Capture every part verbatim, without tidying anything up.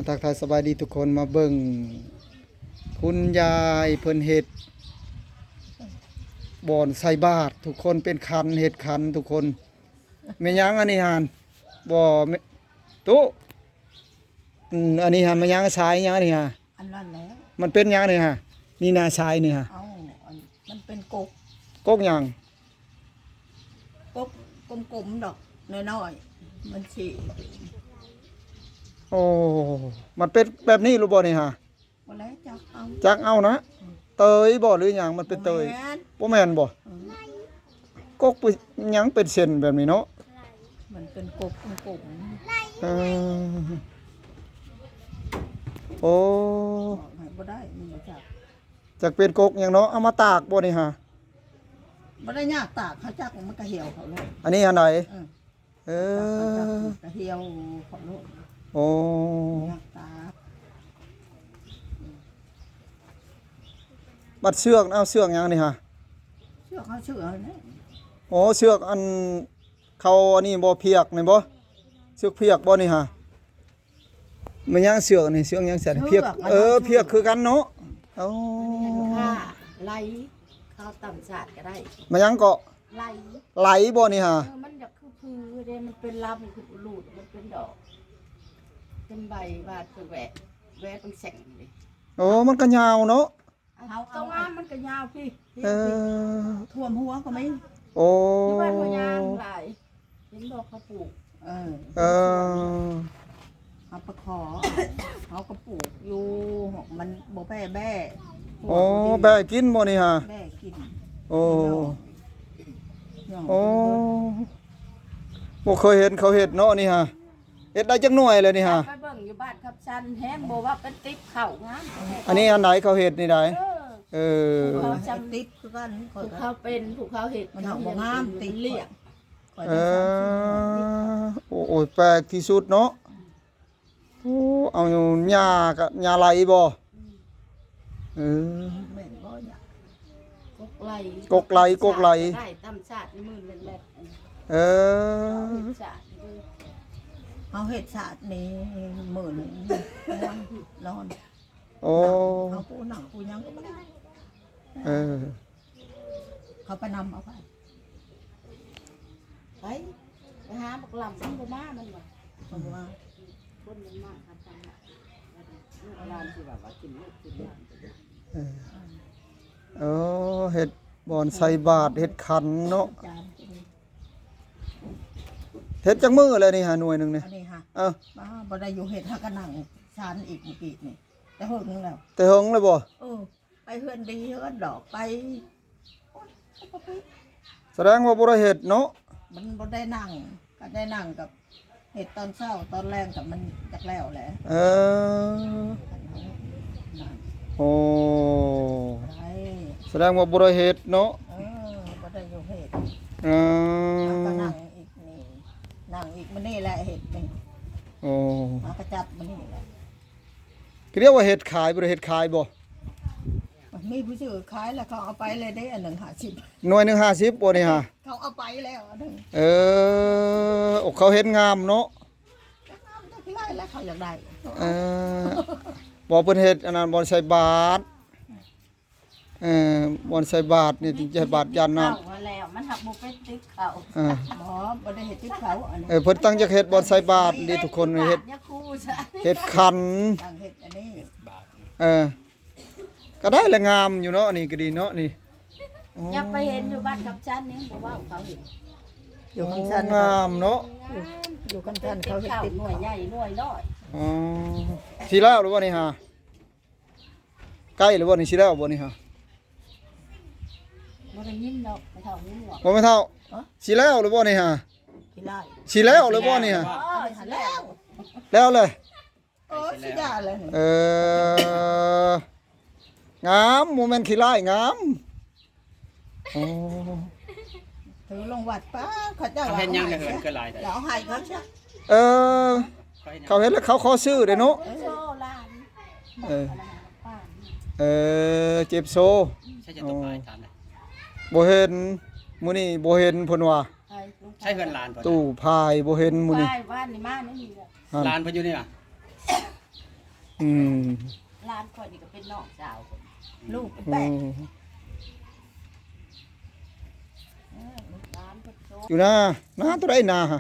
ทักทายสบายดีทุกคน มาเบิ่งคุณยายเพิ่นเฮ็ดบ่อนใส่บาตร ทุกคน เป็นขัน เฮ็ดขันทุกคน แม่นหยังอันนี้หั่น บ่แม่น ตุ๊ อืม อันนี้หั่น แม่นหยัง สายหยังอันนี้หั่น อันนั้นแหละ มันเป็นหยังนี่ฮะ นี่นา สายนี่ฮะ เอ้า อัน มันเป็นกก กกหยัง กกกลมๆดอกน้อยๆ มันสิ โอ้ มันเป็นแบบนี้หรือบ่นี่ฮะ บ่แล้วจักเอา จักเอานะ อืม เตยบ่หรือหยัง มันเป็นเตย บ่แม่น บ่แม่นบ่ อืม กกไปหยังเป็นเส้นแบบนี้เนาะ มันเป็นกกกลมๆ เออ โอ้ บอกให้บ่ได้ มันบ่จัก จักเป็นกกหยังเนาะ เอามาตากบ่นี่ฮะ บ่ได้ยากตาก เขาจักมันก็เหี่ยวเขาโลด อันนี้อันไหน เออ เออ ตากเขาจักมันก็เหี่ยวเขาโลด โอ้ ยากตาก บัดเสือก เอาเสือกหยังนี่ฮะ เสือก เอาเสือกนะ โอ้ เสือกอันเขาอันนี้บ่ เผือกนี่บ่ เสือกเผือกบ่นี่ฮะ มันยังเสือกนี่ เสือกยังสั่น เสือก เผือก อันนั้น เออ เสือก เผือกคือกันเนาะ โอ้ อันนี้ค่ะ ไหล ข้าวตำสาดก็ได้ มันยังเกาะ ไหล ไหลบ่นี่ฮะ เออ มันอยากคือพือเด้ มันเป็นลำคือลูด มันเป็นดอก เป็นใบ บาดคือแหวะ แหวะเป็นแสงเลย โอ้ มันก็ยาวเนาะ เอา เอา ตรงนั้นมันก็ยาวพี่ เออ ท่วมหัวก็มี โอ้ ที่บ้านพญางหลาย เห็นบอกเขาปลูก เออ เออ เอาไปขอ เขาก็ปลูกอยู่ มันบ่แพ้แบ้ โอ้ แบ้กินบ่นี่ฮะ แบ้กิน โอ้ โอ้ บ่เคยเห็นเขาเฮ็ดเนาะนี่ฮะ เฮ็ดได้จักหน่วยเลยนี่ฮะ ไปเบิ่งอยู่บ้านคำชัน แฮงบ่ว่าเป็นติ๊บเขางาม อันนี้อันไหนเขาเฮ็ดนี่ได เออ เออ ผู้เขาจำ ติ๊บคือกัน ผู้เขาเป็น ผู้เขาเฮ็ด มันเอาบ่งาม เขาเฮ็ด ติ๊บ เลี้ยง เออ โอ้ โอ้ย แปลกที่สุดเนาะ โอ้ เอาหญ้ากับหญ้าไหลบ่ อืม เออ แม่นบ่เนี่ย กกไหล กกไหล กกไหล ได้ตำสาดนี่หมื่นแรกๆ เออ เอาเฮ็ดสาดนี่ เอาเฮ็ดสาดนี่หมื่นหนึ่ง นอน โอ้ เอาปูหนังปูหยังก็บ่ได้ เออ เขาไปนำเอาไป ไป ไปหาบักหล่ำมันบ่มา มันว่า มันบ่มา คนมันมาหาตามละ ลูกหลานสิว่า ว่ากินลูกกินหลาน เออ เออ เฮ็ดบ่อนใส่บาตร เฮ็ดขันเนาะ จาน เฮ็ดจักมื้อแล้วนี่ฮะ หน่วยหนึ่งนี่ อันนี้ฮะ เออ บ้า บ่ได้อยู่เฮ็ด หากะนั่งซานอีกเมื่อกี้นี่ แต่เฮิงแล้ว แต่เฮิงเลยบ่ เออ ไปเฮือนดีเฮือนดอก ไป โอ๊ย แสดงว่าบ่ได้เฮ็ดเนาะ มันบ่ได้นั่ง ก็ได้นั่งกับ เฮ็ดตอนเช้า ตอนแลงกับมันจักแล้วแหละ เออ นั่น โอ้ ได้ แสดงว่าบ่ได้เฮ็ดเนาะ เออ บ่ได้อยู่เฮ็ด เออ ก็นั่งอีกนี่ นั่งอีกมื้อนี้แหละเฮ็ดนี่ โอ้ มากระจัดมื้อนี้แหละ คือเรียกว่าเฮ็ดขาย บ่ได้เฮ็ดขายบ่ มีผู้ซื้อขายแล้วเขาเอาไปเลยเด้ อันหนึ่งห้าสิบ หน่วยหนึ่งห้าสิบบ่นี่ฮะ เขาเอาไปแล้วอันหนึ่ง เออ โอ้ เขาเฮ็ดงามเนาะ งามจักไล่แล้วเขาอยากได้ เออ บ่เพิ่นเฮ็ดอันนั้น บ่อนใส่บาตร เออ บ่อนใส่บาตรนี่ ใส่บาตรย่านน้ำ เอาแล้ว มันหักบ่เป็นติ๊บเขา เออ บ่ บ่ได้เฮ็ดติ๊บเขาอันนี้ เออ เพิ่นตั้งใจเฮ็ดบ่อนใส่บาตรนี่ ทุกคนเฮ็ด ยาคูซะ เฮ็ดขัน ตั้งเฮ็ดอันนี้ เออ ก็ได้ละงามอยู่เนาะ นี่ก็ดีเนาะ นี่ โอ้ อยากไปเห็นอยู่บ้านคำชันนี่ บ่ว่าเขาเห็น อยู่คำชัน โอ้ งามเนาะ อยู่ อยู่คำชันเขาเฮ็ดติ๊บ หน่วยใหญ่หน่วยน้อย อ๋อ สิแล้วหรือบ่นี่ฮะ ใกล้หรือบ่นี่ สิแล้วบ่นี่ฮะ บ่ได้ยินดอก ไม่เท่านี้หรอก บ่แม่นเฒ่า ฮะ สิแล้วหรือบ่นี่ฮะ สิไล่ สิแล้วหรือบ่นี่ฮะ อ๋อ สิแล้ว แล้วเลย เออ สิได้แล้วนี่ เออ งาม บ่แม่นขี้ร้าย งาม โอ้ ถือลงวัด ป้า เขาเจ้า เขาเห็นยัง เดี๋ยวเอาให้เขาซะ เดี๋ยวเอาให้เขาซะ เออ เขาเห็นยัง เขาเห็นแล้วเขาขอซื้อเด้เนาะ เออ โซ่หลาน เออ ป้า เออ เจ็บโซ่ ใช่จะตัวพายถามหน่อย บ่เห็น มื้อนี้บ่เห็นเพิ่นว่า ใช่ ใช่เฮือนหลานเพิ่น ตู้พายบ่เห็นมื้อนี้ ป้ายบ้านนี่มานี่แหละ ฮะ หลานเพิ่นอยู่นี่ล่ะ อืม หลานข่อยนี่ก็เป็นน้องสาวคน ลูก อื แปะ ม เออลูกหลานเพิ่นโซ อยู่นานาตัวใดนาฮะ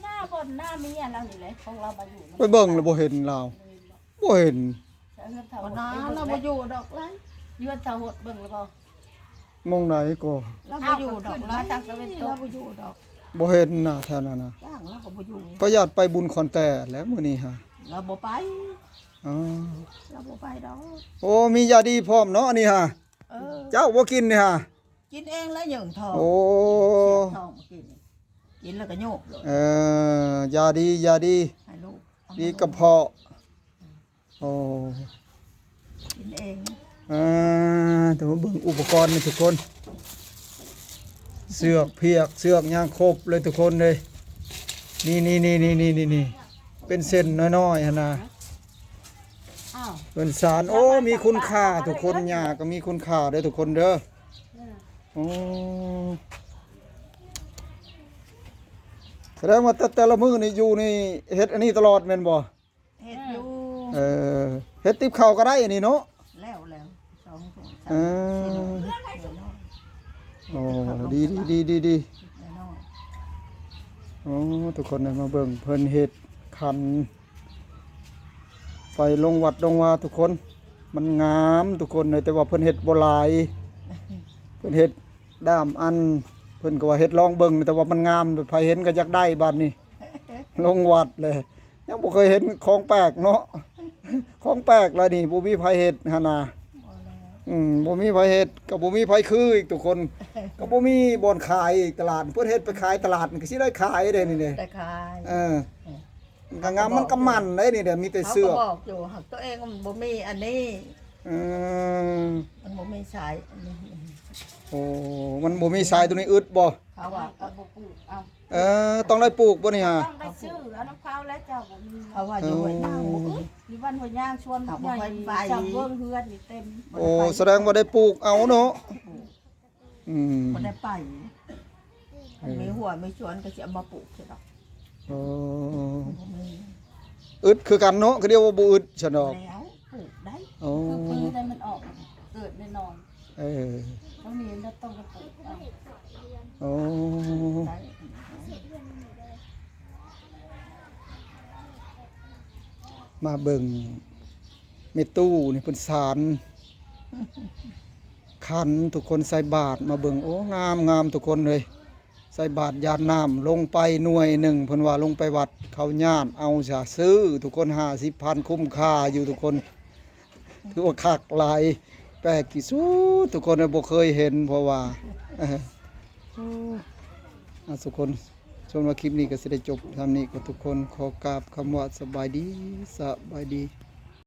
หน้าบ่อนหน้าเมียเรานี่แหละของเรามาอยู่ ไปเบิ่งแล้วบ่เห็นลาวบ่เห็น เฮือนเฒ่า บ่นาเราบ่อยู่ดอกไร เฮือนเฒ่าหดเบิ่งแล้วบ่ มองไหนก็ เราบ่อยู่ดอกไร เอาก็ขึ้นมาทางตะเวนตก เราบ่อยู่ดอก บ่เห็นนะแถวนั้นนะ จ้างเราก็บ่อยู่ ก็อยากไปบุญคอนแตแล้วมื้อนี้ฮะ เราบ่ไป อ๋อ เราบ่ไปดอก โอ้มียาดีพร้อมเนาะอันนี้ฮะ เออ เจ้าบ่กินนี่ฮะ กินเองแล้วเหยิงทอง โอ้ เสียบทองมากินนี่กินแล้วก็โยกเลย เออยาดียาดี ให้ลูกเอามา ดีกระเพาะโอ้ กินเอง อ่าแต่ว่าเบิ่งอุปกรณ์นี่ทุกคน เสือกเพียกเสือกยางครบเลยทุกคนเลย นี่นี่นี่นี่นี่นี่นี่เป็นเส้นน้อยๆหั่นนะ อ้าว เป็นสารโอ้มีคุณค่าทุกคนหญ้าก็มีคุณค่าเด้อทุกคนเด้อโอ้แสดงว่าแต่แต่ละมื้อนี่อยู่นี่เฮ็ดอันนี้ตลอดแม่นบ่ เฮ็ดอยู่ เออเฮ็ดติบข้าวก็ได้อันนี้เนาะ แล้วแล้วสองสองสาม เออ สี่หน่วยเดี๋ยวน้อย โอ้ดีดีดีดีดี เดี๋ยวน้อย โอ้ทุกคนได้มาเบิ่งเพิ่นเฮ็ดขัน ไปลงวัดลงวาทุกคน มันงามทุกคนเลยแต่ว่าเพิ่นเฮ็ดบ่หลาย เพิ่นเฮ็ดด้ามอัน เพิ่นก็ว่าเฮ็ดลองเบิ่งแต่ว่ามันงามไผเห็นก็อยากได้บัดนี้ ลงวัดเลย ยังบ่เคยเห็นของแปลกเนาะ ของแปลกแล้วนี่บ่มีไผเฮ็ดหั่นน่ะ บ่แล้ว อืมบ่มีไผเฮ็ดก็บ่มีไผคืออีกทุกคน ก็บ่มีบ่อนขายอีกตลาด เพิ่นเฮ็ดไปขายตลาดนี่ก็สิได้ขายเด้นี่เด้ แต่ขาย เออมันก็งามมันก็มันได้นี่เด้มีแต่ เขา เสื้อ ก็บอกอยู่หากตัวเองมันบ่มีอันนี้ อืม มันบ่มีสายอันนี้ โอ้มันบ่มีสายตัวนี้อึดบ่ เขาว่า ก็บ่ปลูกเอา เออต้องได้ปลูกบ่นี่ฮะ ต้องได้ซื้อเอาน้ำเขาแล้วเจ้าบ่มี เขาว่าอยู่ห้วยนางบ่อึด อยู่บ้านหัวยางชวน เขาบ่ค่อยไป จำเบิ่งเฮือนนี่เต็ม โอ้แสดงว่าได้ปลูกเอาเนาะอืม บ่ได้ไป เออ มีหัวมีสวนก็สิเอามาปลูกซะดอก โอ้ บ่มี อึดคือกันเนาะคือเดียวว่าบ่อึดซั่นดอก แล้วปลูกได้ โอ้ คือพื้นได้มันออกเกิดแน่นอน เออ ต้องมีแล้วต้องกระปลูกเอา โอ้ ได้ มาเบิ่งแม่ตู้นี่เพิ่นสานขันทุกคนใส่บาตรมาเบิ่งโอ้งามงามทุกคนเลยใส่บาตรหยาดน้ำลงไปหน่วยหนึ่งเพิ่นว่าลงไปวัดเขาหยาดเอาซะซื้อทุกคนห้าสิบพันคุ้มค่าอยู่ทุกคน ถือว่าคักหลายแปลกที่สุดทุกคนบ่เคยเห็นเพราะว่าเอออ่ะทุกคนชมว่าคลิปนี้ก็สิได้จบเท่านี้ก็ทุกคนขอกราบคำว่าสบายดีสบายดี